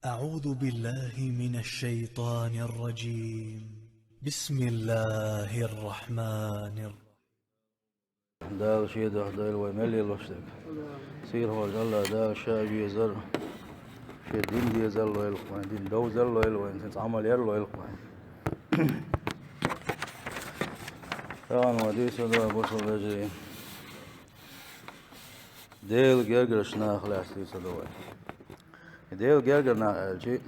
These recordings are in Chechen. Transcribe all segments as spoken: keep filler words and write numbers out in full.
أعوذ بالله من الشيطان الرجيم. بسم الله الرحمن الرحيم. Дала шен духьа дойла вай мел лелош дерг. Сийлахьчу Аллах Дала ша везар, шен дин дезар лойла вайн, дин довзар лойла вайн, цуьнца Ӏамал яр лойла вайн. Тахана вай дийца ду, бусалба вежарий, Делан гергарчу нахах лаьцна дийца ду вай. И Делан гергара нах аьлча,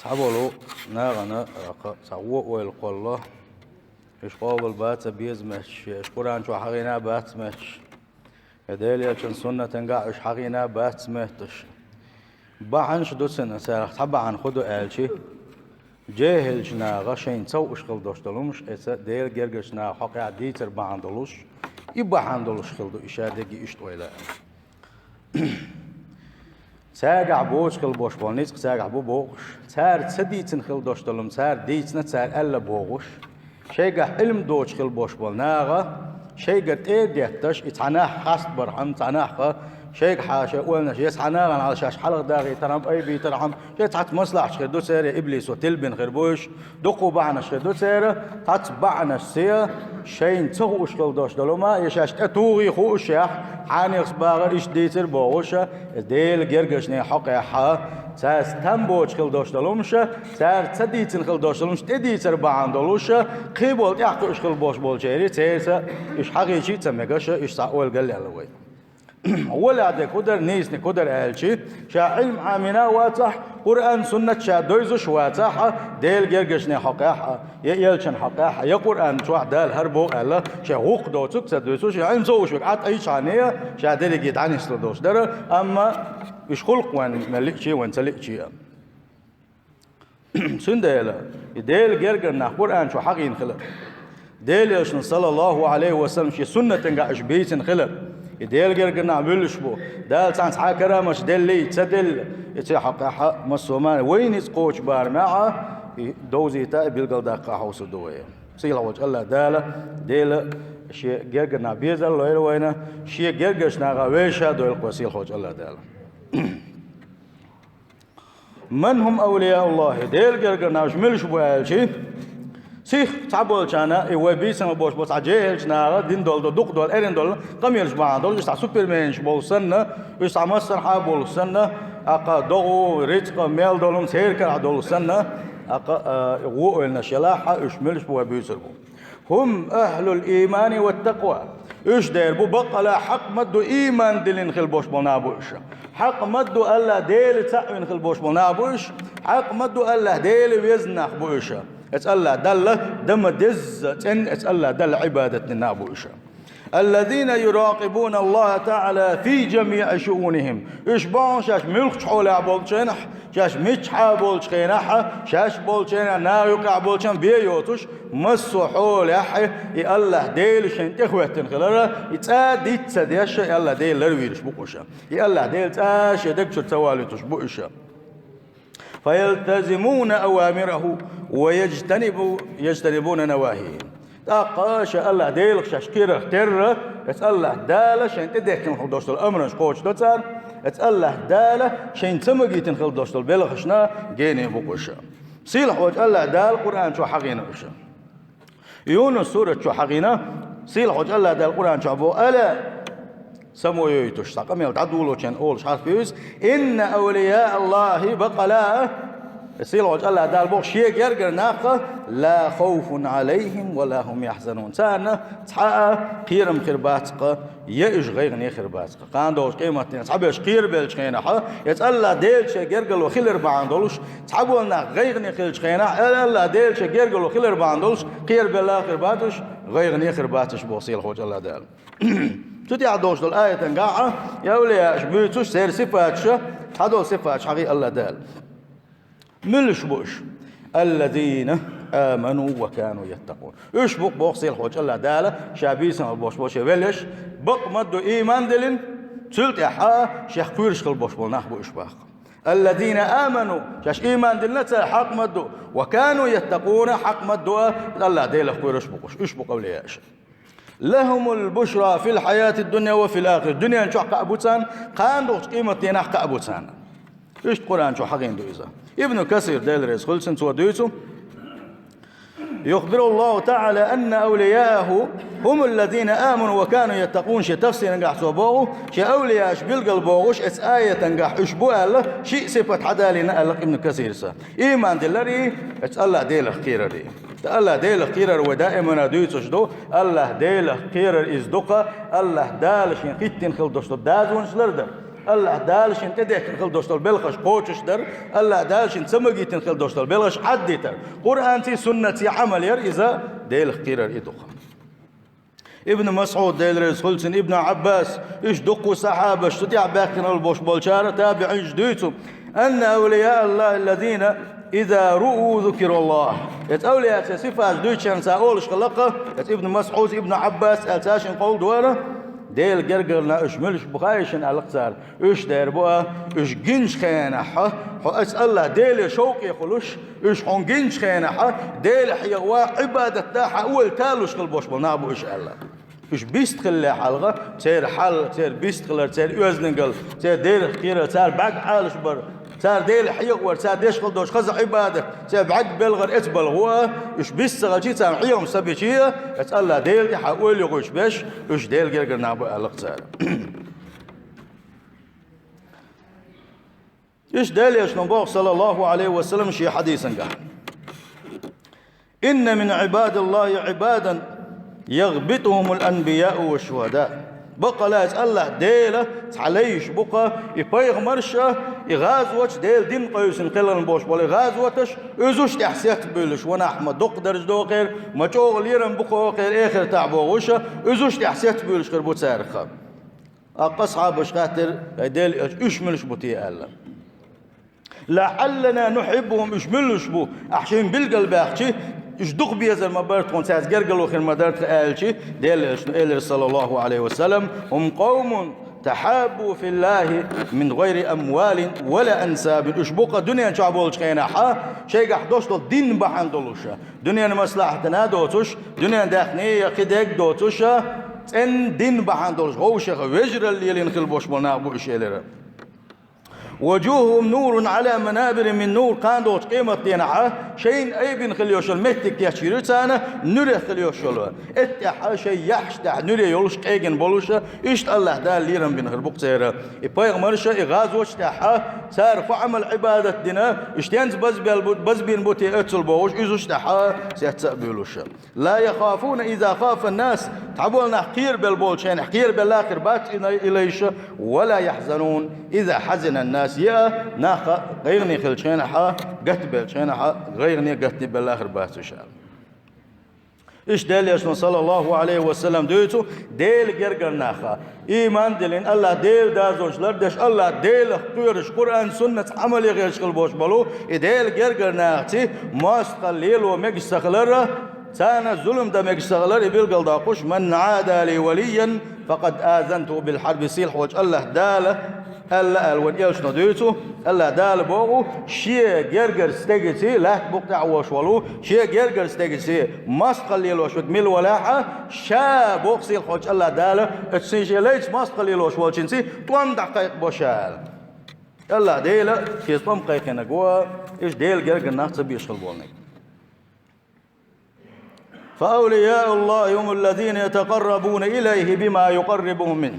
цхьаболу нахана, а, кха, цхьа вон ойла кхоллало, уьш къобал бац а беза моьттуш, я уьш Къуръан чохь хьахийна а бац моьттуш, я Делан Элчан суннатангахь уьш хьахийна а бац моьттуш. Бахьанаш ду цунна, царах цхьа бахьана хӀун ду аьлча, жехӀилчу наха шайна ца хууш хила долуш долу хӀумнаш, эца Делан гергарчу нахах хьокъехь дийцар бахьана долуш, и бахьана долуш хила ду, и ша дерриге иштта ойла аьлла. Цаьргахь боцуш хила болуш болу ницкъ цаьргахь бу бохуш, цара ца дийцина хила долуш долу хӀума цара дийцина, цара аьлла бохуш, шайгахь Ӏилма доцуш хила болуш болу наха, шайгара тӀе а детташ, и цхьа нах хастабархьама, цхьа нах а, шайга хьаша ойланаш, я цхьа нахана хьала шаьш хьалха дахийтархьама, айбийтархьама, шайн цхьацца маслаӀаташ хир ду церан, иблисо тилбина хир бу уьш, дуккха бахьанаш хир ду церан, цхьацца бахьанашца, шайна ца хууш хила долуш долу хӀума, я шаьш тӀетухий хууш яхь, хьанехс бахар иштта дийцира бохуша, Делан гергарчу нехан хьокъехьа, цаьрца там боцуш хила долуш долу хӀумнаш, цара ца дийцина хила долуш долу хӀумнаш тӀедийцар бахьана долуша, кхин болу тӀаьхьакхуьуш хила болуш болчерий, церца уьш хьахийча а ца мегаша, уьш цхьа ойла галъяьлла вай. Валахь дерг хӀун дара, нийсаниг хӀун дара аьлча, ша Ӏилма Ӏамийна а вацахь, Къуръан, суннат ша девзаш а вацахь, Делан гергарчу нехан хьокъехь а, я Элчан хьокъехь а, я Къуръан чохь Дала хӀара боху аьлла, шайн гӀуллакх доцург ца дуьйцуш, я Ӏилма ца хууш верг Ӏад айчхьана, ша дерриге дӀанислур долуш дара, амма уьш хуьлу-кх вайн мел лиъча а, вайн ца лиъча а. Цундела и Делан гергара нах Къуръан чу хьахийна хилар, Делан Элчано, саллаллаху Ӏалайхи ва саллам, шен суннатангахь уьш бийцина хилар, и Делан гергара нах муьлш бу, Дала царна цхьа а караматаш деллий, ца делла, и церан хьокъехь а массо а ма вайна иза кхочу барамехь а, и довзийта а, билгалдаккха а хьовсур ду вай. Сийлахьчу Аллах Дала, Дела шен гергара нах безар лойла вайна, шен гергарчу нахах вай ша дойла-кх вай, Сийлахьчу Аллах Дала. Ман хӀум авлияуллахӀи, Делан гергара нах уьш муьлш бу аьлча, сих цхьаболчарна, и вай бийцина болуш бу цхьа жехӀилчу наха дина долу, дукха долу, эрна долу къамелаш бахьана долуш, уьш цхьа суперменаш болуш санна, уьш цхьа массархьа болуш санна, аккха догӀу, рицкъа, мел долу хӀума церан карахь долуш санна, аккха, а, вон ойланаш елахь а, уьш муьлш бу вай буьйцур бу. ХӀум ахӀлул иймани ва такъва. Уьш дера бу баккъала хьакъ ма ду ийман диллина хила болуш болу нах бу уьш. Хьакъ ма ду Аллах Дела цхьаъ вина хила болуш болу нах бу уьш. Хьакъ ма ду Аллах Дела везна нах бу уьш. Эца Аллах Далла дан ма дезза цӀенна, эца Аллах Далла Ӏибадат дина нах бу уьш. Аллазина юракъибуна Аллаха таӀала фи жамиӀи шуунихим. Уьш бохьу шаьш муьлххачу хьолехь болчу хенахь, шаьш миччахьа болчу хенахь, шаьш болчу хенахь, наха юкъахь болчу хенахь бен йоцуш, массо а хьолехь и Аллах Дела шайна тӀехӀоьттина хилар, и цкъа диц ца деш, и Аллах Дела ларвийраш бу-кх уьш. И Аллах Дела цкъа шен даг чуьра ца валуьйтуш бу уьш. Фаялтазимуна авамираху ва яжтанибу-, яжтанибуна навахи. ТӀаккха ша Аллах Делах шаьш кхерарх терра, эца Аллах Дала шайна тӀедехкина хила долуш долу амранаш кхочушдо цара, эца Аллах Дала шайна ца магийтина хила долуш долу белхашна гене бу-кх уьш. Сийлахьчу Аллах Дала Къуръан чу хьахийна уьш. Юнус сурат чу хьахийна, Сийлахьчу Аллах Дала Къуръан чохь боху: «Ала», само йойтуш, цхьа къамел дӀадолочун олуш хьарф ю иза: «Инна авлияа Аллахи», баккъала, Сийлахьчу Аллах Дала боху шен гергара нах: «Ла хавфун Ӏалайхим ва ла хум яхьзанун». Царна цхьа а кхерам хир бац-кх, я уьш гӀайгӀане хир бац-кх. Кхана долчу къематдийнахь цхьаберш кхерабеллачу хенахь, эца Аллах Дела шен гергарло хилар бахьана долуш, цхьаболу нах гӀайгӀане хиллачу хенахь, Аллах Дела шен гергарло хилар бахьана долуш, кхерабелла а хир бац уьш, гӀайгӀане а хир бац уьш, боху Сийлахьчу Аллах Дала. Цу тӀехь долуш долу аятангахь, и авлияаш буьйцуш, церан сифаташ, цхьадолу сифаташ хьахийна Аллах Дала. Муьлш бу уьш? Аллазина аману ва кану яттакъун. Уьш бу-кх, боху Сийлахьчу Аллах Дала, ша бийсанал болуш болу шен веллаш, бакъ ма ду ийман диллина, цул тӀаьхьа шех кхоьруш хила болуш болу нах бу уьш боху. Аллазина аману, шаьш ийман диллина цара, хьакъ ма ду, ва кану яттакъуна, хьакъ ма ду, Аллах Делах кхоьруш бу-кх уьш, уьш бу-кх авлияаш. Лахумул бушра фил хьаяти дунья ва фил ахира. Дуьнен чохь кхаъ бу царна, кхана долчу къематдийнахь кхаъ бу царна. Иштта Къуръан чу хьахийна ду иза. Ибн Касир, Дела реза хуьлда цунна, цо дуьйцу: يخبر الله تعالى أن أولياءه هم الذين آمنوا وكانوا يتقون. Шен тафсирангахь цо боху, шен авлияаш билгал бохуш, эцу аятангахь уьш бу аьлла, шиъ сипат хьадалийна аьлла Ибн Касирса. Ийман диллари, эцу АллахӀ Делах кхерари. ТӀа АллахӀ Делах кхерар вай даимана дуьйцуш ду, АллахӀ Делах кхерар иза ду-кха, АллахӀ Дала шен хӀиттина хила долуш долу дозанаш лардар. АллахӀ Дала шен тӀедехкина хила долуш долу белхаш кхочушдар, АллахӀ Дала шен ца магийтина хила долуш долу белхаш Ӏаддитар. Къуръанций, суннатций Ӏамал яр иза, Делах кхерар и ду-кха. Ибн МасӀуд, Дела реза хуьлда цунна, Ибн Ӏаббас, уьш дуккха сахьабаш, цу тӀехь баьхкина болуш болчара, табиӀинаш дуьйцу: أن أولياء الله الذين إذا رؤوا ذكروا الله. Эцу авлияашца сифаташ дуьйцучарна цара олуш хилла-кха, эцу Ибн МасӀуд, Ибн Ӏаббас аьлла цара шина къовла дора, Делан гергара нах уьш муьлш бу хаий шуна аьлла-кх цара. Уьш дер бу а, уьш гинчу хенахь, хьо аса АллахӀ Деле шовкъе хуьлуш, уьш хьуна гинчу хенахь, Дела хьехаван, Ӏибадат дан хьан ойла талуш хила болуш болу нах бу уьш аьлла. Уьш бист хилла хьалха, церан хьал, церан бист хилар, церан оьздангалла, церан Делах кхерар, цара бӀаьрг Ӏалаш бар, цара Дела хьехавар, цара деш хила долуш хаза Ӏибадат, церан бӀаьрг белхар эца балхо а, уьш бист ца хилчий, царна хьехам ца бичий а, эцу АллахӀ Дела тӀехь ойла юхуьйтуш берш, уьш Делан гергара нах бу аьлла-кх цара. Иштта Делан Элчано боху, саллаллаху Ӏалайхи ва саллам, шен хьадисангахь: إن من عباد الله عبادا يغبطهم الأنبياء والشهداء. Баккъала, эцу АллахӀ Делан цхьа лайш бу-кха, и пайхамарш а, и гӀазоташ, Делан дин къевсина кхелхина болуш болу и гӀазоташ, уьш уьш тӀехь сецбуьйлуш, ванахь ма дукха даржа доху-кх хӀара, ма чӀогӀа лерам бу-кх хӀокху хӀара эхартахь бохуш а, уьш уьш тӀехь сецбуьйлуш хир бу цара-кха. ТӀаккха асхьабаша хаьттира: «ХӀай Делан Элча, уьш муьлш бу те?» аьлла. «لعلنا نحبهم», уьш муьлш бу, ахь шуна билгалбаьхчи, уьш дукха безар ма бара тхуна, цаьрца гергарло хир ма дара тхан аьлчи, Делан Элчано элира, саллаллаху Ӏалайхи ва саллам: «هم قوم تحابوا في الله من غير أموال ولا أنساب». Уьш бу-кха дуьнен чохь болчу хенахь, шайгахь долуш долу дин бахьана долуш, дуьненан маслахьатана доцуш, дуьненан даьхни я кхидерг доцуш, цӀена дин бахьана долуш, вовшех вежаралла лелийна хила болуш болу нах бу уьш, элира. «وجوههم نور على منابر من نور», кхана долчу къематденахь шайна айбина хила йолуш йолу меттиг кечйийр ю царна, нуьрех хила йолуш йолу. Эттехь шайн яххьаш тӀехь нуьре йолуш, къегина болуш, иштта АллахӀ Дала лерам бина хир бу-кх церан. И пайхамарша, и гӀазоташ тӀехь цара хӀун Ӏамал-Ӏибадат дина, уьш стенца базбел бу, базбийна бу те оццул бохуш, уьш уьш тӀехь сецца а буьйлуш. «لا يخافون إذا خاف الناس», цхьаболу нах кхерабелла болчу хенахь, кхерабелла хир бац и лай-, и лайш, «ولا يحزنون إذا حزن الناس», я нах гӀайгӀане хилчу хенахь, гатбеллачу хенахь, гӀайгӀане гатбелла хир бац уьш аьлла. Иштта Делан Элчано, саллаллаху Ӏалайхи ва саллам, дуьйцу, Делан гергара нах, ийман диллина, АллахӀ Делан дозанаш лардеш, АллахӀ Делах кхоьруш, Къуръан, суннатца Ӏамал ян гӀерташ хила болуш болу и Делан гергара нахаца мостагӀалла лело мегаш ца хилар, царна зулам дан мегаш ца хилар, и билгалдоккхуш: «من عادى لي وليا فقد آذنته بالحرب», сийлахьчу АллахӀ Дала аьлла аьлла вайн Элчано дуьйцу, АллахӀ Дала боху, шен гергара стегаца, лаьтта букъа тӀехь волуш волу, шен гергара стегаца мостагӀалла лелош верг мила валахь а, ша боху сийлахьчу АллахӀ Дала, оцу шен лайца мостагӀалла лелош волчуьнца тӀом дӀакхайкхабо ша аьлла. АллахӀ Дела шен тӀом кхайкхинарг ву, иза Делан гергара нах ца безаш хила болниг. «فأولياء الله هم الذين يتقربون إليه بما يقربهم منه».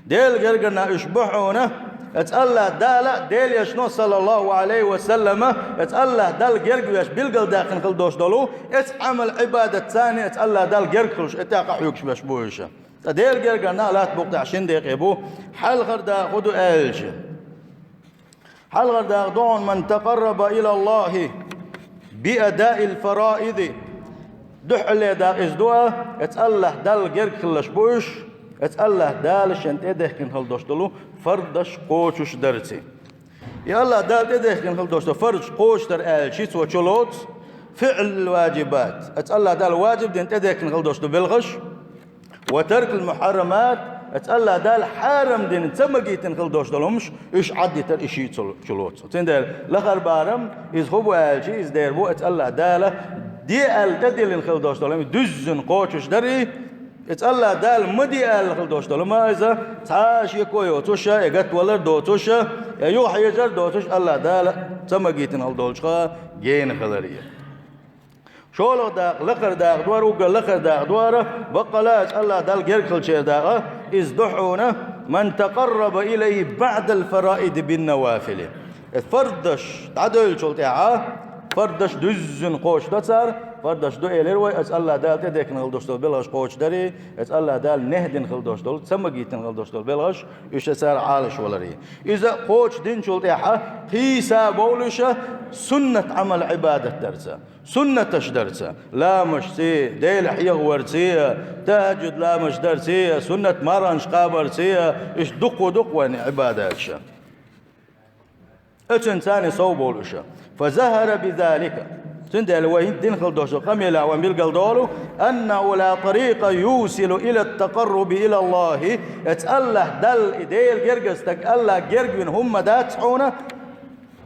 Делан гергара нах уьш бу хьуна, эцу АллахӀ Дала, Делан Элчано, саллаллаху Ӏалайхи ва саллама, эцу АллахӀ Далла герга веш билгалдаьккхина хила долуш долу, эцу Ӏамал-Ӏибадатца царна эцу АллахӀ Далла герга хуьлуш, и тӀаккха хьоьгуш веш бу уьш. Ткъа Делан гергара нах лаьтта букъа тӀехь шина декъе бу, хьалхара дакъа хӀун ду аьлча. Хьалхара дакъа ду хьуна: «من تقرب إلى الله بأداء الفرائض». Дуьххьарлера дакъа иза ду а, эцу АллахӀ Далла герга хилалаш бу уьш, эцу АллахӀ Дала шен тӀедехкина хила долуш долу фардаш кхочушдарца. И АллахӀ Дала тӀедехкина хила долуш долу фардаш кхочушдар аьлча, цо чулоцу фиӀл ваджибат, эцу АллахӀ Дала ваджиб дина тӀедехкина хила долуш долу белхаш, «وترك المحرمات», эцу АллахӀ Дала хьарам дина, ца магийтина хила долуш долу хӀумаш, уьш Ӏаддитар и шиъ чу-, чулоцу. Цундела лахара барам иза хӀун бу аьлча, иза дер бу эцу АллахӀ Дала де аьлла тӀедиллина хила долуш долу хӀума дуьззина кхочушдари, Иза АллахӀ Дала ма де аьлла хила долуш долу ма иза, цхьа а шеко йоцуш, я гатвалар доцуш, я юхахьежар доцуш, АллахӀ Дала ца магийтина хила долчуха гена хилар. ШолгӀа дакъа, лакхара дакъа ду хӀара, уггар лакхара дакъа ду хӀара, баккъала а иза АллахӀ Далла герга хилчеран дакъа, иза ду хьуна: «Ман такъарраба илайхи баӀдал фараиди бин навафили». Иза фардаш дӀадевллачул тӀаьхьа, фардаш дуьззина кхочушдо цара, фардаш ду элира вай, иза АллахӀ Дала тӀедехкина хила долуш долу белхаш кхочушдари, иза АллахӀ Дала нехь дина хила долуш долу, ца магийтина хила долуш долу белхаш, уьш цара Ӏалашвалари. Иза кхочушдинчул тӀаьхьа кхийса бовлуш суннат Ӏамал-Ӏибадат дарца. Суннаташ дарца, ламашций, Дела хьехаварций, тахӀаджуд ламаш дарций, суннат марханаш кхабарций, уьш дуккха-дуккха вайн Ӏибадаташ. Оцуьнца царна сов бовлуш. Фазахара бизалика. Цундела вай хӀинца дина хила долуш долу къамелехь вайн билгал долу: «Аннаху ла тарикъа юсилу ила такъарруби ила Аллахи». Иза АллахӀ Далла и Дела гергара стаг, АллахӀ герга вина хӀума дац хьуна,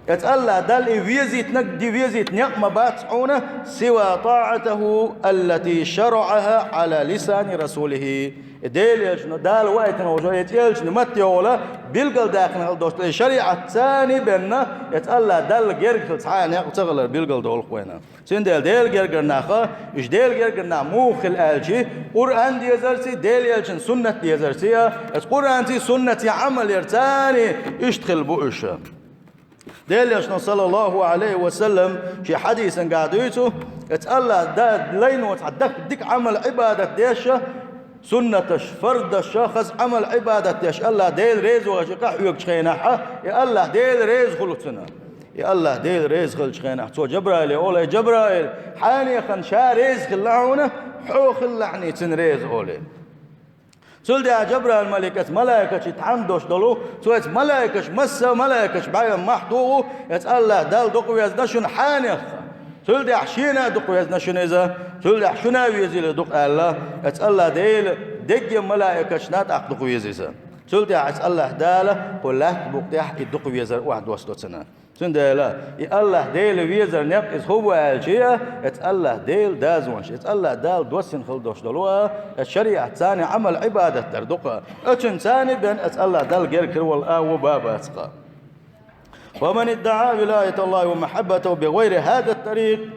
иза АллахӀ Далла и везийтинарг, ди везийта некъ ма бац хьуна, сива таӀатаху аллати шараӀаха Ӏала лисани расулихи. И Дела элчано, Дала ваийтина волчу и элчано матте йолу, билгалдаьккхина хила долуш долу и шариӀат царна бен, иза АллахӀ Далла герга хила цхьа а некъ ца хилар билгал долу вайна. Цундела Дела гергара нах, уьш Дела гергара нах муха хила аьлча, Къуръан дезарций, Дела элчан суннат дезарций, иза Къуръанций, суннатций Ӏамал яр царна, иштта хила бу уьш. Делан Элчано, саллаллаху Ӏалайхи ва саллам, шен хьадисангахь дуьйцу, иза АллахӀ Дала лайно цхьа дак-, дика Ӏамал-Ӏибадат деш, суннаташ, фардаш, хаза Ӏамал-Ӏибадат деш, АллахӀ Дела реза вахча къахьоьгучу хенахь, и АллахӀ Дела реза хуьлу цунна. И АллахӀ Дела реза хилчу хенахь, цо Жабраиле олу: «Эй, Жабраил, хьенехан ша реза хилла хьуна, хьо хилалахь цунна реза», олий. Цул тӀаьхьа Жабраил малик оцу малайкашца тхьамда долуш долу, цо оцу малайкаш, масса малайкаш бӀе махьа туху, иза АллахӀ Далла дукха везна шуна хьенех. Цул тӀаьхьа шена а дукха везна шуна иза, цул тӀаьхьа шуна а везийла дукха аьлла, иза АллахӀ Дела дегге малайкашна а тӀаккха дукха веза иза. Цул тӀаьхьа иза АллахӀ Дала кху лаьтта букъ тӀехь и дукха везар охьадоссадо цунна. Цундела и АллахӀ Дела везар некъ иза хӀун ву аьлча, иза АллахӀ Дела дазонаш, иза АллахӀ Дала доссина хила долуш долу, иза шариӀат царна Ӏамал-Ӏибадат дар ду-кха. Оцуьнца царна бен иза АллахӀ Далла герга хир волу а ву бан бац-кха. «Ва ман иддаӀа вилаяталлахи ва махьаббатаху би гӀайри хӀаза тарикъ».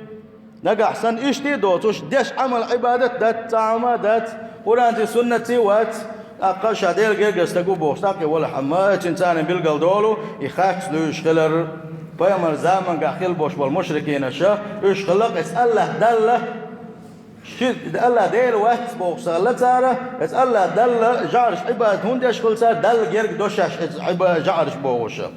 Нагахь санна иштта а доцуш, деш Ӏамал-Ӏибадат дац, цхьа хӀума а дац, Къуръанций, суннатций вац, тӀаккха ша Дела гергара стаг ву бохуш, тӀаккха валахь хьамма, оцуьнца царна билгал долу, и хатта луьйш хилар, пайхамар замангахь хила болуш болу мушрикинаша, уьш хилла-кх иза АллахӀ Далла, ши-, АллахӀ Дела вац бохуш ца хилла цара, иза АллахӀ Далла жӀараш Ӏибадат хӀунда деш хилла цара, Далла герга до шаьш иза Ӏиба-, жӀараш бохуша.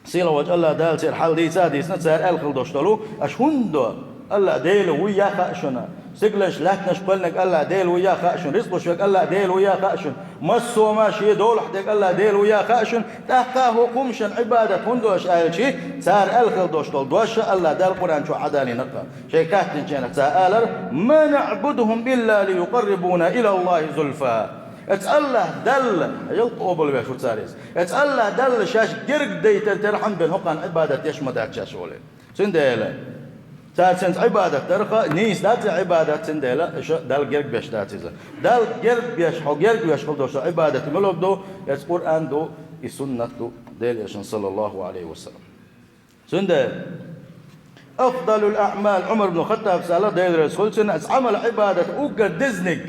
Сийлахь волчу АллахӀ Дала церан хьал дийца а дийцина, цара аьлла хила долуш долу: «Аша хӀунда до? АллахӀ Дела вуй а хаьа шуна. Стигланаш, лаьттанаш кхоьллинарг АллахӀ Дела вуй а хаьа шуна. Ризкъаш верг АллахӀ Дела вуй а хаьа шуна. Массо а ма шен долахь дерг АллахӀ Дела вуй а хаьа шуна. ТӀаккха а хӀокху хӀуманашна Ӏибадат хӀунда до аша?» аьлча, цара аьлла хила долуш долу дош АллахӀ Дала Къуръан чохь Ӏадалийна-кх. Шайн хаьттинчарна цара алар: «Ма наӀбудухум илла лиюкъаррибуна илаллахи зулфа». Иза АллахӀ Далла, ялта къобалвеш ву цара иза. Иза АллахӀ Далла шаьш герга дайтар тера хьан бен хӀокхарна Ӏибадат деш ма дац шаьш олий. Цундела цара цуьнца Ӏибадат дарх а нийса дац и Ӏибадат, цундела аша Далла герга беш дац иза. Далла герга беш, хьо герга веш хила долуш долу Ӏибадат муьлха ду, иза Къуръан ду, и суннат ду, Делан Элчан, саллаллаху Ӏалайхи ва саллам. Цундела афдалул аӀмал, Ӏумар ибн Хаттаб сала, Дела реза хуьлда цунна, иза Ӏамал-Ӏибадат уггар дезаниг.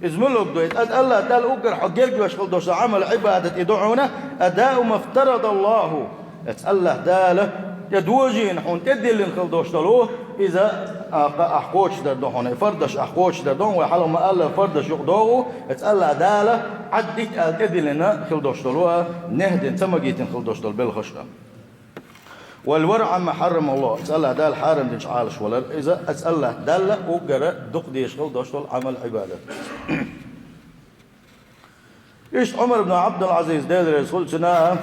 Иза муьлха ду, иза АллахӀ Далла уггар хьо герга веш хила долуш долу Ӏамал-Ӏибадат и ду хьуна, адау мафтарадаллаху. Иза АллахӀ Дала тӀедожийна хьуна, тӀедиллина хила долуш долу, иза, а, кха-, ахь кхочушдар ду хьуна, и фардаш ахь кхочушдар ду хьуна, вай хьалха ма-аллара фардаш юкъа догӀу, иза АллахӀ Дала Ӏаддита аьлла тӀедиллина хила долуш долу, нехь дина, ца магийтина хила долуш долу белхаш а. Вал вараъ амма хьаррамаллах, иза АллахӀ Дала хьарам динчу Ӏалашвалар, иза, иза АллахӀ Далла уггара дукха дезаш хила долуш долу Ӏамал-Ӏибадат. Иштта Ӏумар ибн Ӏабдул-Ӏазиз, Дела реза хуьлда цунна,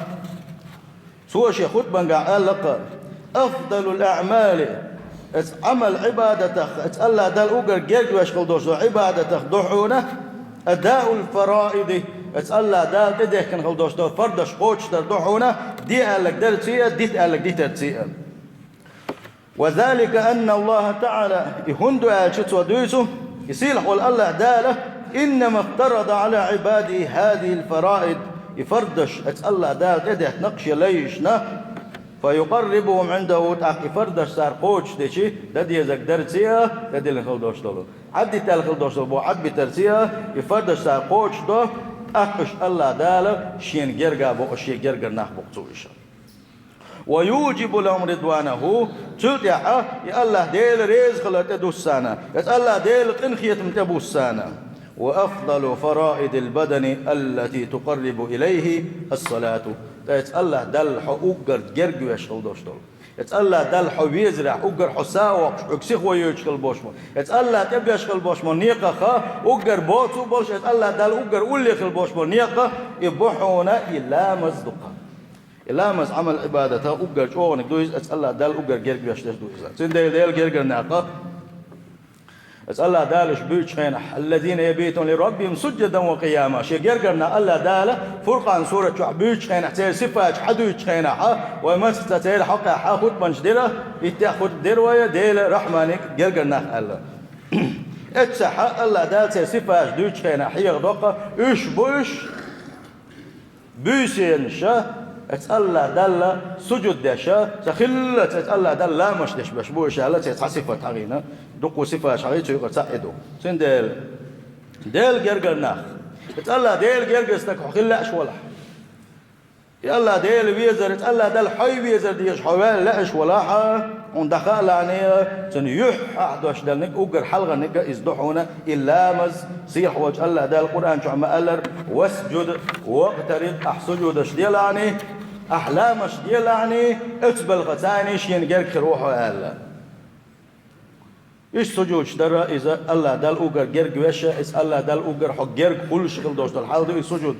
цо шен хутбангахь аьлла-кх: «Афдалул аӀмали», иза Ӏамал-Ӏибадатах, иза АллахӀ Далла уггар герга веш хила долуш долу Ӏибадатах ду хьуна, «адаул фараиди», иза АллахӀ Дала тӀедехкина хила долуш долу фардаш кхочушдар ду хьуна, де аьлларг дарций а, дита аьлларг дитарций а. «Ва залика анна Аллаха таӀала», и хӀунда ду аьлча, цо дуьйцу, и Сийлахь волу АллахӀ Дала: «إنما افترض على عباده هذه الفرائض», и фардаш, эцу АллахӀ Дала тӀедеттина-кх шен лайшна, «فيقربهم عنده», тӀаккха и фардаш цара кхочушдичи, дан дезарг дарций а, тӀедиллина хила долуш долу, Ӏаддитаьлла хила долуш долу боху Ӏадбитарций а, и фардаш цара кхочушдо, тӀаккха уьш АллахӀ Дала шена герга бо, шен гергара нах бу-кх цу иша. «ويوجب لهم رضوانه», цул тӀаьхьа и АллахӀ Дела реза хилар тӀедуссана, эцу АллахӀ Дела къинхетам тӀебуссана. «وأفضل فرائض البدن التي تقرب إليه الصلاة». Ткъа эцу АллахӀ Далла хьо уггар герга веш хила долуш долу, эцу АллахӀ Далла хьо везарехь уггар хьо са а воккхуш, хьоьга сихо йоьдуш хила болуш бу, эцу АллахӀ тӀебеш хила болуш бу некъах, уггар боцу а болуш, эцу АллахӀ Далла уггар улле хила болуш бу некъах, и бу хьуна и ламаз ду-кх. И ламаз, Ӏамал-Ӏибадатах уггар чӀогӀаниг ду иза, эцу АллахӀ Далла уггар герга веш дерш ду иза. Цундела Делан гергара нах, эцу АллахӀ Дала уьш буьйцучу хенахь: «الذين يبيتون لربهم سجدا وقياما». Шен гергара нах АллахӀ Дала Фуркъан сурат чохь буьйцучу хенахь, церан сифаташ хьадуьйцучу хенахь, вай массо а церан хьокъехь хутбанаш дира, иттех хутба дира вай, Дела Рахьманиг гергара нах аьлла. Эццахь АллахӀ Дала церан сифаташ дуьйцучу хенахь хьехадо-кх, уьш бу уьш, буьйсанаш, эцу АллахӀ Далла сужуд деш, ца хиллалц эцу АллахӀ Далла ламазаш деш берш бу уьш аьлла, церан цхьа сифат хьахийна, дуккха сифаташ хьахийна, цу юкъара цхьаъ и ду. Цундела Делан гергара нах, эцу АллахӀ Делан гергара стаг хьо хила лаьаш валахь, и АллахӀ Дела везар, эцу АллахӀ Далла хьо везар дезаш хьо ваьлла лаьаш валахь, хьуна дӀахаалахь, цуьнан юьхь ахь дош делларг уггар хьалхарниг а иза ду хьуна и ламаз. Сийлахь волчу АллахӀ Дала Къуръан чохь ма-аллара: «واسجد واقترب», ахь сужудаш делахь, ахь ламазаш делахь, оцу балхаца шена герга хир ву хьо аьлла. Иштта сужудаш дара иза АллахӀ Далла уггар герга веш, иза АллахӀ Далла уггар хьо герга хуьлуш хила долуш долу хьал ду и сужуд.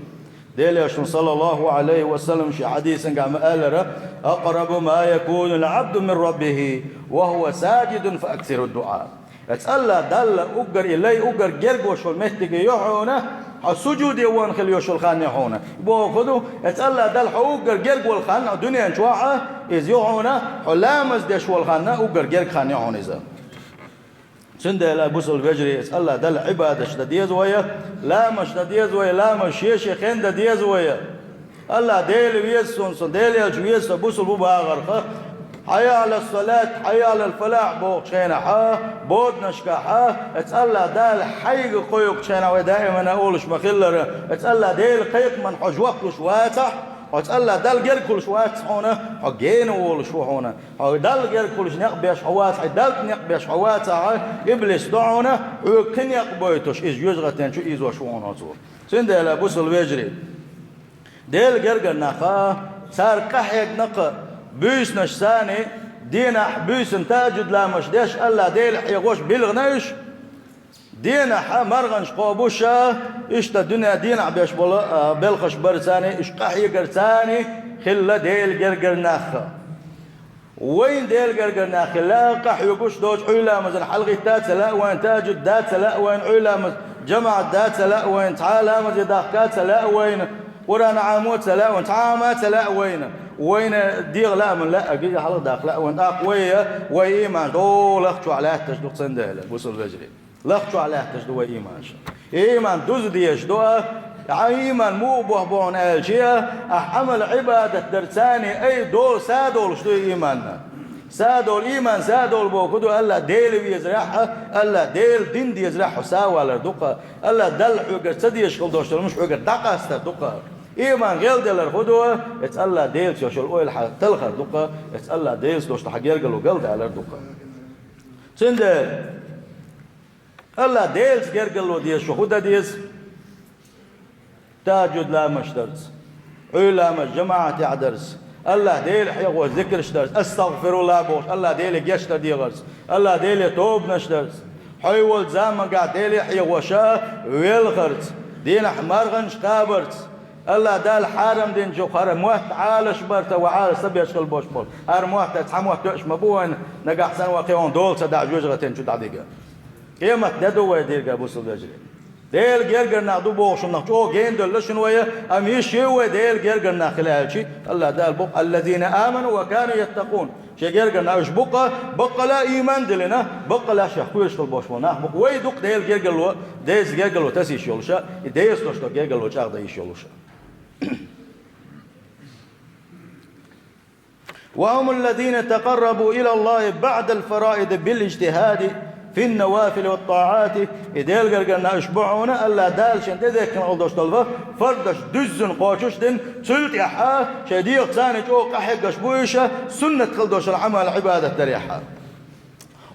Делан Элчано, саллаллаху Ӏалайхи ва саллам, шен хьадисангахь ма-аллара: «أقرب ما يكون العبد من ربه وهو ساجد فأكثروا الدعاء». Эцу АллахӀ Далла уггар и лай уггар герга веш волу меттиг ю хьуна, хьо сужуде вахана хила йолуш йолу хан ю хьуна. Бохург ду, эцу АллахӀ Далла хьо уггар герга волу хан, хьо дуьнен чохь а иза ю хьуна, хьо ламаз деш волу хан уггар герга хан ю хьуна иза. Цундела, бусалба вежарий, эцу АллахӀ Далла Ӏибадаташ дан деза вай, ламазаш дан деза вай, ламазаш шен-шен хенахь дан деза вай. АллахӀ Дела веза суна, со Делан Элча веза со, бусалба ву бахарх, «حي على الصلاة، حي على الفلاح» бохучу хенахь, боданашкахь, эцу АллахӀ Дала хьайга кхойкхучу хенахь вай даимана олуш ма-хиллара, эцу АллахӀ Делан кхайкхамна хьо жоп луш вацахь, хьо эцу АллахӀ Далла герга хуьлуш вац хьуна, хьо гена волуш ву хьуна. Хьо Далла герга хуьлуш некъ беш хьо вацахь, Далла некъ беш хьо вацахь, иблис ду хьуна, хьоьга кхин некъ бойтуш, иза жоьжахатин чу ийзош ву хьуна оцо. Цундела, бусалба вежарий, Делан гергара нах, цара къахьегна-кх буьйсанаш санна, дийнахь буьйсанна тахӀажжуд ламазаш деш, АллахӀ Дела хьехош билгӀина уьш. Дийнахь маргӀанаш кхобуш, иштта дуьнен дийнахь беш болу, а, белхаш бара царна, уьш къахьегара царна хилла Делан гергара нах. Вайна Делан гергара нах хила, къахьоьгуш доцу, Ӏуьйра ламазна хьалагӀитта а ца лаьа вайна, тахӀажжуд дан а ца лаьа вайна, Ӏуьйра ламаз жамаӀат дан а ца лаьа вайна, цхьа а ламазе дахка а ца лаьа вайна, Къуръан Ӏамо а ца лаьа вайна, цхьа а хӀума а ца лаьа вайна. Вайна дегӀ лаам лаьа, гига хьалхадаккха лаьа вайна, тӀаккха вай, вай ийман долахь чохь лаьтташ ду цундела, бусалба вежарий. Лахчохь лаьтташ ду вай ийманаш. И ийман дуза дезаш ду, ахьа ийман муха бохь бохьун аьлча, ахьа Ӏамал Ӏибадат дар царна ай дола садолуш ду и ийманна. Садолу, ийман садолу боху ду, АллахӀ Дела везарехь, АллахӀ Дела дин дезарехь хьо савалар ду-кха. АллахӀ Далла хьоьгара ца дезаш хила долуш долу хӀумаш хьоьгара дӀакъастар ду-кха. Ийман гӀелделар хӀу ду, эца АллахӀ Делаца йолу ойла хьан талхар ду-кха, эца АллахӀ Делаца долуш хьан гергало галдалар ду-кха. Цундела АллахӀ Делаца гергало деза шу хӀу дан деза? ТахӀажжуд ламазаш дарца, Ӏуьйра ламаз жамаӀатехь дарца, АллахӀ Дела хьехо зикраш дарца, астагъфируллахӀ бохуш, АллахӀ Деле гечдар дехарца, АллахӀ Деле тобанаш дарца, хьо волчу замангахь Деле хьехоша велхарца, дийнахь маргӀанаш кхабарца, АллахӀ Дала хьарам динчух хӀара мотт Ӏалаш барца, ва Ӏалаш ца беш хила бош болу. ХӀара мотт, цхьа мотт тоьаш ма бу вайна, нагахь санна ван кхин хьуна дола ца дахь жоьжахатин чу дӀадига. Къемат де ду вай, дийриг бусалба вежарий. Делан гергара нах ду бохуш хӀуманах чӀогӀа гена девлла шуна вай, амма йиш ю вай Делан гергара нах хила аьлчи, АллахӀ Дала боху: «الذين آمنوا وكانوا يتقون». Шен гергара нах уьш бу-кх, баккъала а ийман а диллина, баккъала а шех кхоьруш хила болуш болу нах бу-кх. Вай ду-кх Делан гергарло, Деза гергарло таса йиш йолуша, и Деза тосуш долу гергарло чӀагӀдан йиш йолуша. وهم الذين تقربوا إلى الله بعد الفرائض بالاجتهاد في النوافل والطاعات. И Делан гергара нах уьш бу хьуна, АллахӀ Дала шен тӀедехкина хила долуш долу фардаш дуьззина кхочуш а дина, цул тӀаьхьа шайн дегӀаца а чӀогӀа къахьегнарш бу уьш, суннат хила долуш долу Ӏамал-Ӏибадат дарехь.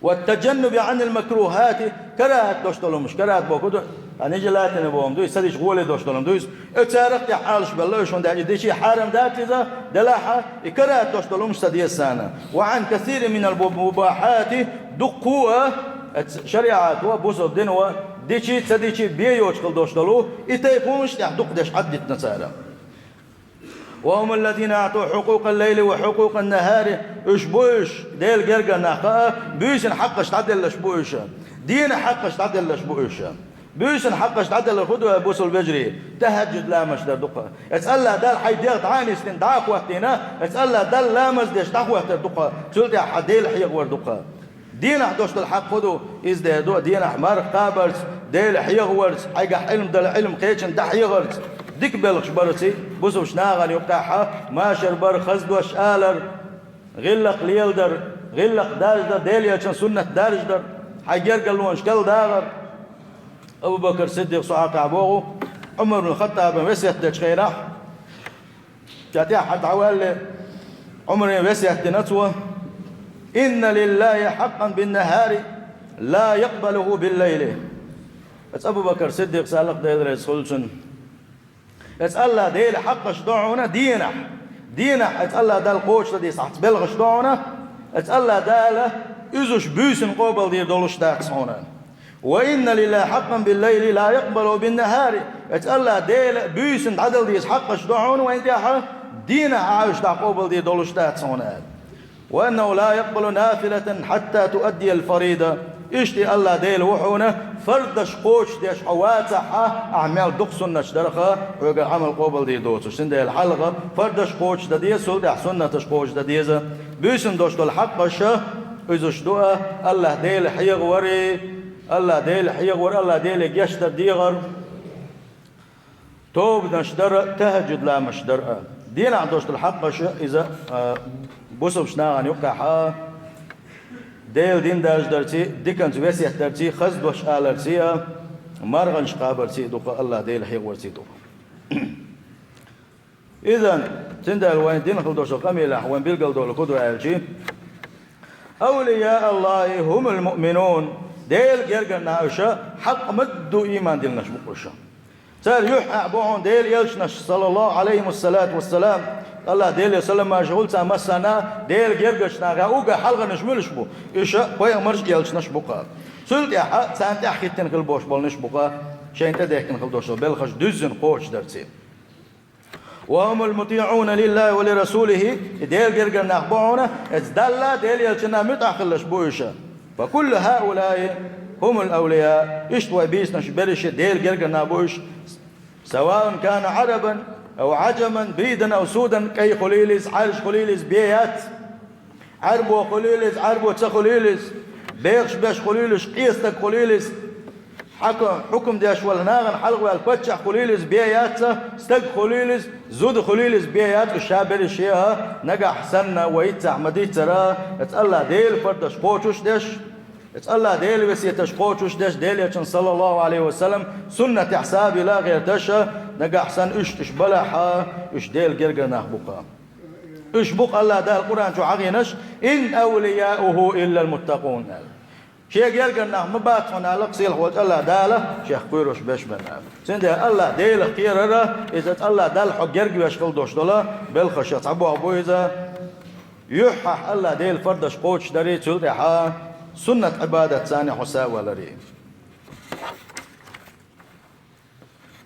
والتجنب عن المكروهات, карахӀат долуш долу хӀумнаш, карахӀат бохург ду, а, нежелательно бохург ду, и ца дича гӀоле долуш долу хӀума ду иза. И царах тӀехь Ӏалашбелла уьш, хӀунда аьлча дичи хьарам дац иза, делахь а, и карахӀат долуш долу хӀумнаш ца деза царна. وعن كثير من المباحات, дуккха а, оцу шариӀато, бусалба дино, дичи, ца дичи бен йоцуш хила долуш долу, и тайпа хӀумнаш тӀехь дукха деш Ӏаддитина цара. وهم الذين أعطوا حقوق الليل وحقوق النهار, уьш бу уьш, Делан гергара нах а, буьйсанна хьакъаш дӀаделларш бу уьш, дийнахь хьакъаш дӀаделларш бу уьш. Буьйсанна хьакъаш дӀаделларш хӀун ду, бусалба вежарий? ТахӀаджуд ламазаш дар ду-кх. Оцу АллахӀ Дала хьайн дегӀ дӀа а нисдина, дӀа а хӀоттийна, оцу АллахӀ Далла ламаз деш дӀахӀоттар ду-кх, цул тӀаьхьа Дела хьехавар ду-кх. Дийнахь долуш долу хьакъ хӀун ду? Иза дер ду, дийнахь марха кхабарца, Дела хьехаварца, хьайгахь Ӏилма дала Ӏилма кхечунна дӀахьехарца, дика белхаш барца, бусалба нахана юккъехь машар бар, хаза дош алар, гӀиллакх леладар, гӀиллакх даржадар, Делан Элчан суннат даржадар, хьайн гергарлонаш кхел дагӀар. Абу-Бакр Сиддикъа со хьакъехь боху, Ӏумар бин Хаттабан весет дечу хенахь, ша тӀаьхьа дӀаваьлле, Ӏумаре весет дина цо: «إن لله حقا بالنهار لا يقبله بالليل». Аса Абу-Бакр Сиддикъа саллакъ Дела реза хуьлу цунна. Аса АллахӀ Делан хьакъаш ду хьуна дийнахь. Дийнахь аса АллахӀ Далла кхочушдан деза хьаца белхаш ду хьуна, аса АллахӀ Дала уьш буьйсанна къобалдийр долуш дац хьуна. «وإن لله حقا بالليل لا يقبله بالنهار». Аса АллахӀ Делан буьйсанна дӀадала деза хьакъаш ду хьуна вайн тӀехь, дийнахь Ӏа уьш дӀакъобалдийр долуш дац хьуна. «وأنه لا يقبل نافلة حتى تؤدي الفريضة». Иштта АллахӀ Дела ву хьуна, фардаш кхочушдеш хьо вацахь, ахь мел дукха суннаташ дарх, хьоьгара Ӏамал къобалдийр доцуш. Цундела хьалха фардаш кхочушдан деза, цул тӀаьхьа суннаташ кхочушдан деза. Буьйсанна долуш долу хьакъаш, иза уьш ду а, АллахӀ Дела хьехавар, АллахӀ Дела хьехавар, АллахӀ Деле гечдар дехар, тобанаш дар а, тахӀаджуд ламазаш дар а. Дийнахь долуш долу хьакъаш, иза, а, бусалба нахана юккъехь а, Делан дин даржадарций, диканца весет дарций, хаза дош аларций а, марханаш кхабарций а ду-кх, АллахӀ Дела хьехаварций а ду-кх. Изан, цундела вайн динах хила долуш долу къамелехь вайн билгалдолу хӀун ду аьлча: «أولياء الله هم المؤمنون». Делан гергара нах уьш хьакъ ма-дду ийман диллинарш бу-кх уьш. Цара юьххьехь бу хьуна Делан элчанаш, саллаллаху Ӏалайхи ва салату ва салам, АллахӀ Деле салам-маршо хуьлда царна массарна, Делан гергарчу нахехь уггар хьалхарнаш муьлш бу? Уьш пайхамарш а, элчанаш а бу-кх. Цул тӀаьхьа царна тӀаьхьахӀиттина хила болуш болнаш а бу-кх, шайна тӀедехкина хила долуш долу белхаш дуьззина кхочушдарций. «وهم المطيعون لله ولرسوله», и Делан гергара нах бу хьуна, аса Далла, Делан элчанна муьтӀахь хилларш бу уьш. «فكل هؤلاء هم الأولياء». Иштта вай бийцинарш берриш а Делан гергара нах бу уьш. «سواء كان عربا أو عجما، بيضا أو سودا», кӀай хуьлийла иза, Ӏаьржа хуьлийла иза, бен яц. Ӏаьрбо хуьлийла иза, Ӏаьрбо ца хуьлийла иза, бехаш беш хуьлийла иза, къен стаг хуьлийла иза, хьакъ-, хьукам деш волу нахана хьалхаваьлла паччахь хуьлийла иза, бен яц, стаг хуьлийла иза, зуда хуьлийла иза, бен яц, уьш ша берриш а, нагахь санна вай цхьаъ ма-диццара, аса АллахӀ Делан фардаш кхочуш а деш, аса АллахӀ Делан весеташ кхочуш а деш, Делан элчан, саллаллаху Ӏалайхи ва салам, суннатехь сабийла а гӀерташ, нагахь санна уьш, уьш балахь а, уьш Делан гергара нах бу-кх. Уьш бу-кх АллахӀ Дала Къуръан чу хьахийнарш: «إن أولياؤه إلا المتقون», аьлла. Шен гергара нах ма бац хьуна, аьлла-кх сийлахь волчу АллахӀ Дала, Шех кхоьруш берш бен, аьлла. Цундела АллахӀ Делах кхерар, иза аса АллахӀ Далла хьо герга веш хила долуш долу белхаш, цхьа бохург бу иза. Юьххьехь АллахӀ Делан фардаш кхочушдарий, цул тӀаьхьа суннат Ӏибадатца хьо сов валарий.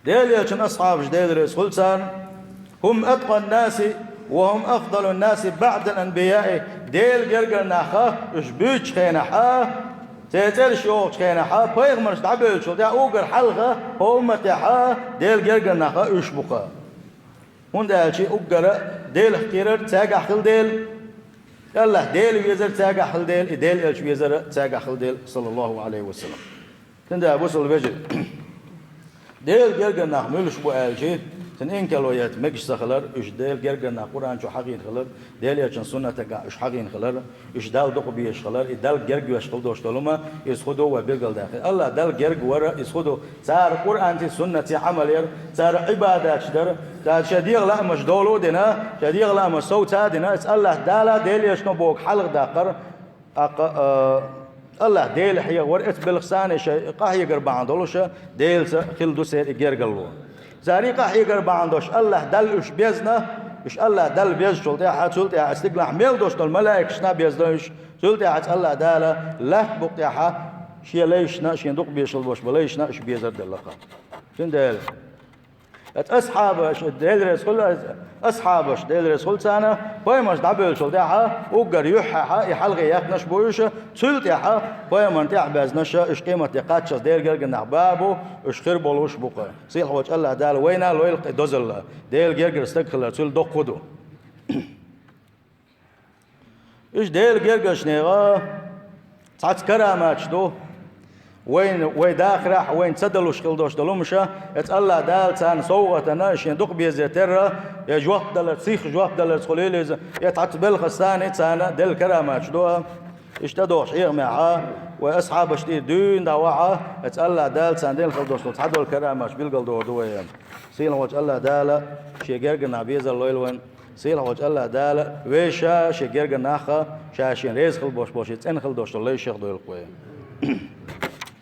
Делан элчан асхьабаш, Дела реза хуьлда царна: «هم أتقى الناس وهم أفضل الناس بعد الأنبياء». Делан гергара нах уьш буьйцучу хенахь а, церан цӀераш йохучу хенахь а, пайхамарш дӀабевллачул тӀаьхьа уггар хьалха хӀокху умматехь а Делан гергара нах уьш бу-кх. ХӀунда аьлча уггар Делах кхерар цаьргахь хилла дела. АллахӀ Дела везар цаьргахь хила дела, и Дела Элча везар цаьргахь хила дела, саллаллахӀу Ӏалайхи ва саллам. Цундела, бусалба вежарий, Делан гергара нах муьлш бу аьлча, цуьнан инкарло яц мегаш ца хилар, уьш Делан гергара нах Къуръан чу хьахийна хилар, Делан Элчан суннатагахь уьш хьахийна хилар, уьш Далла дукха безаш хилар, и Далла гергвеш хила долуш долу хӀума, иза хӀун ду вай билгалдаьккхина. АллахӀ Далла герга вар, иза хӀун ду? Цара Къуръанций, суннатций Ӏамал яр, цара Ӏибадаташ дар, цара шайн дегӀан лаамаш долу а дина, шайн дегӀан лаамаш совца а дина, иза АллахӀ Дала Делан Элчано бохург хьалха даккхар, тӀаккха, а, АллахӀ Дела хьехавар, эцу белхашца шайн къахьегар бахьана долуш, Делаца хилла ду церан и гергарло. Цара и къахьегар бахьана долуш АллахӀ Далла уьш безна, уьш АллахӀ Далла безачул тӀаьхьа, цул тӀаьхьа цигахь мел долуш долу малайкашна безна уьш, цул тӀаьхьа АллахӀ Дала лаьтта букъа тӀехь шен лайшна, шен дукха безаш хила болуш болу лайшна уьш безар делла-кх. Цундела, оцу асхьабаш, Дела реза хуьлда, асхьабаш, Дела реза хуьлда царна, пайхамарш дӀабевллачул тӀаьхьа, уггар юьххьехь и хьалхе яьккхинарш бу уьш, цул тӀаьхьа пайхамарна тӀаьхьабаьзнарш, уьш къематде кхаччалц Делан гергара нах бан бу, уьш хир болуш бу-кх. Сийлахьчу АллахӀ Дала вайна а лойла-кх и дозалла, Делан гергара стаг хилар, цул доккха хӀун ду. Уьш Делан гергарчу нехан цхьацца караматаш ду. Вайна, вай дахарехь, вайна ца далуш хила долуш долу хӀумаш, эцу АллахӀ Дала царна совгӀатана, шен дукха безе терра, я жоп даларца, сиха жоп даларца хуьлийла иза, я цхьацца белхашца царна делла караматаш ду. Иштта дохуш хьехамехь, вай асхьабаш тӀера дуьйна дӀавахь, эцу АллахӀ Дала царна делла хила долуш долу цхьадолу караматаш билгалдохур ду вай. Сийлахьчу АллахӀ Дала шен гергара нах безар лойла вайн. Сийлахьчу АллахӀ Дала вешан шен гергара нах, ша шена реза хила болуш болу, шен цӀена хила долуш долу лайшех дойла-кх вай.